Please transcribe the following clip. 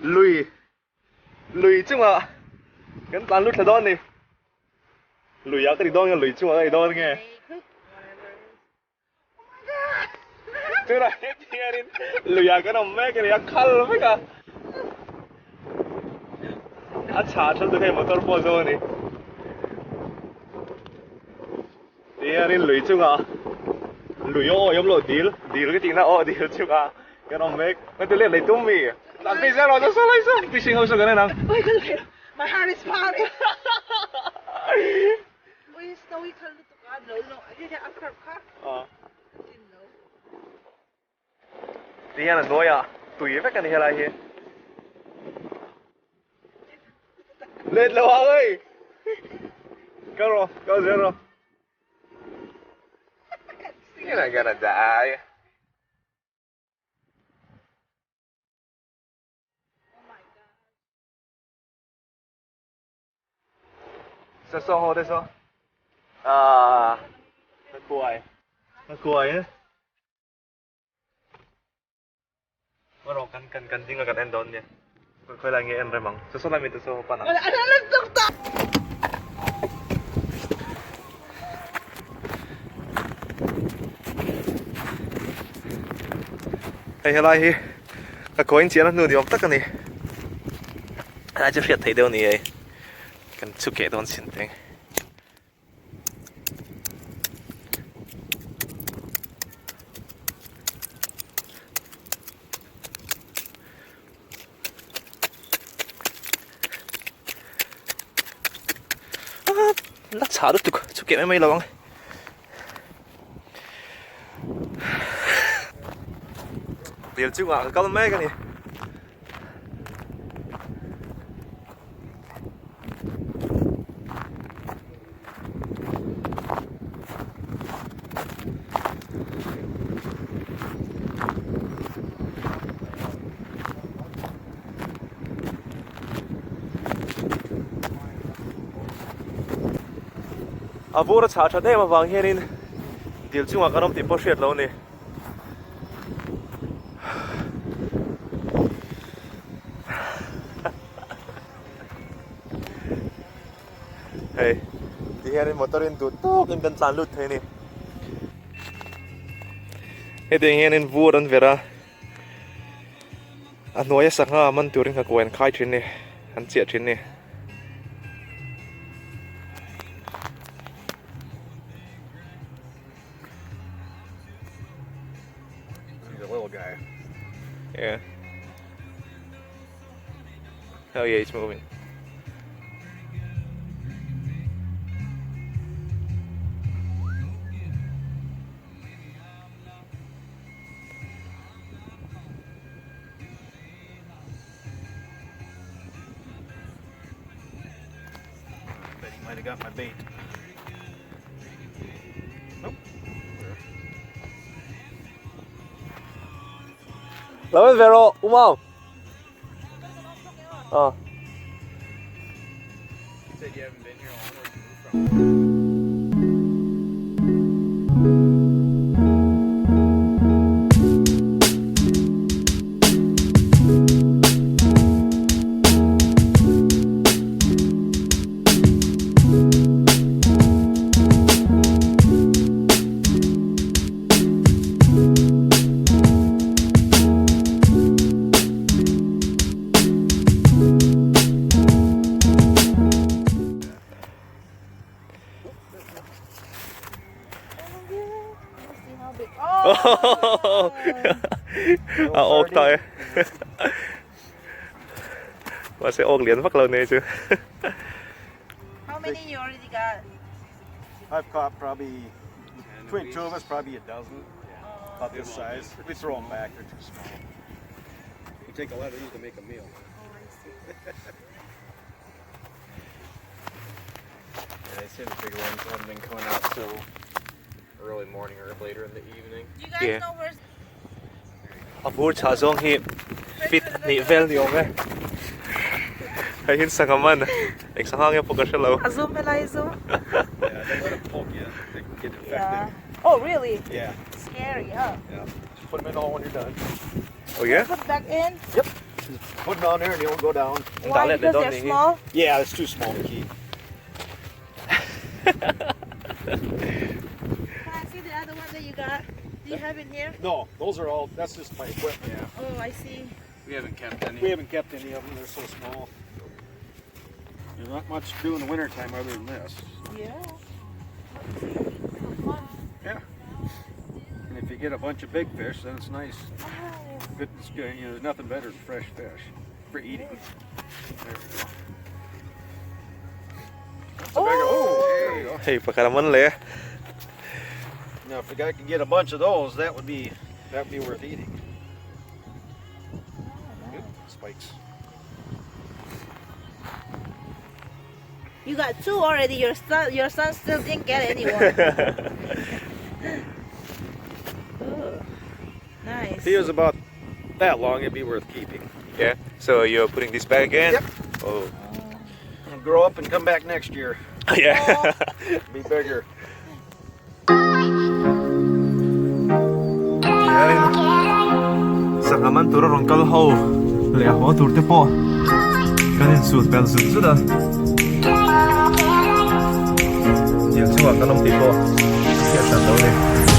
Lui lui chungah kan tlan lut thla dawn a ni. Lui ah ka ti dawn nge lui chungah ka ti dawn nge. Tunah hianin lui ah kan awm mek a ni a khal vek a. A chhah thal chu hei motor pawh a zo a ni. Tihianin lui chungah lui aw awih awm loh dil dil ka tihna aw dil chungah kan awm mek ka ti let leh tum mi tlan phei zel rawh nasa lai saw fishing ho saw kan en ang. My heart is pounding Ui snowy khal lutuk a lo lo hei hian a curve kha a tlin lo. Tihian a hnuaiah tui vek a ni helai hi. Let lo ang ei! Kal rawh, kal zel rawh. You're not gonna die. Sa saw ho te saw. Ah, ka kuai. Ka kuai eh. Erawh kan kan kan ding a kan en dawn nia. Khawi lai nge en rem ang. Saw saw lai mi te saw pan ang. Hei helai hi ka kawiin chian a hnu ni awm tak a ni. Helai chu hriat theih deuh a ni ei. Kan chhuk keh dawn chin teng. La chhah lutuk chu keh mai mai lo ang. Dil chungah ka kal mek a ni. A vur a chhah that em avang hianin dil chungah kan awm tih pawh hriat lo a ni. Hei ti hianin motor in duh tawk in kan tlan lut thei a ni. Hetiang hianin vur an verh a, a hnuaia sangha man turin nghakuai an khai thin a ni, an chiah thin a ni. He's a little guy. Yeah. Oh yeah, he's moving. Bet he might have got my bait. Nope. Lo en ve rawh, u Mau. Ờ. You said you haven't been here long. Where'd you move from? A awk ta e. Mahse awk lian vak lo nei chu. How many you already got? I've caught probably between two of us probably a dozen. About this size. We throw them back, they're too small. You take a lot of these to make a meal. Yeah, they say the bigger ones haven't been coming out till early morning or later in the evening. You guys Yeah. know where's A bur chhah zawng hi fit hnih vel ni awm e. Hei hin sangha man eng sangha nge pawh ka hre lo. A zoom helai zoom. Yeah, don't let them poke you. They can get infected. Yeah. Oh really? Yeah. Scary, huh? Yeah. Just put them in all when you're done. Oh yeah? Put back in. Yep. Just put it on there and it'll go down. Why? Because they're small? Yeah, it's too small to keep. Can I see the other one that you got? Do you have it here? No, those are all, that's just my equipment. Yeah. Oh, I see. We haven't kept any. We haven't kept any of them, they're so small. There's not much to do in the wintertime other than this. Yeah. Yeah. And if you get a bunch of big fish, then it's nice. Good, it's good. You know, there's nothing better than fresh fish for eating. There we go. That's a bigger, oh, there you go. Hei pakhat a man le. Now, if a guy could get a bunch of those, that would be that would be worth eating. Good spikes. You got two already. Your son, your son still didn't get anyone. Oh, nice. If he was about that long, it'd be worth keeping. Yeah. So you're putting this back again? Yep. Oh. He'll grow up and come back next year. Yeah. Be bigger. Sangha man tur a rawn kal ho leh a haw tur te pawh kan insut bel zut zut a, dil chungah kan awm tih pawh a hriat hran lo a ni.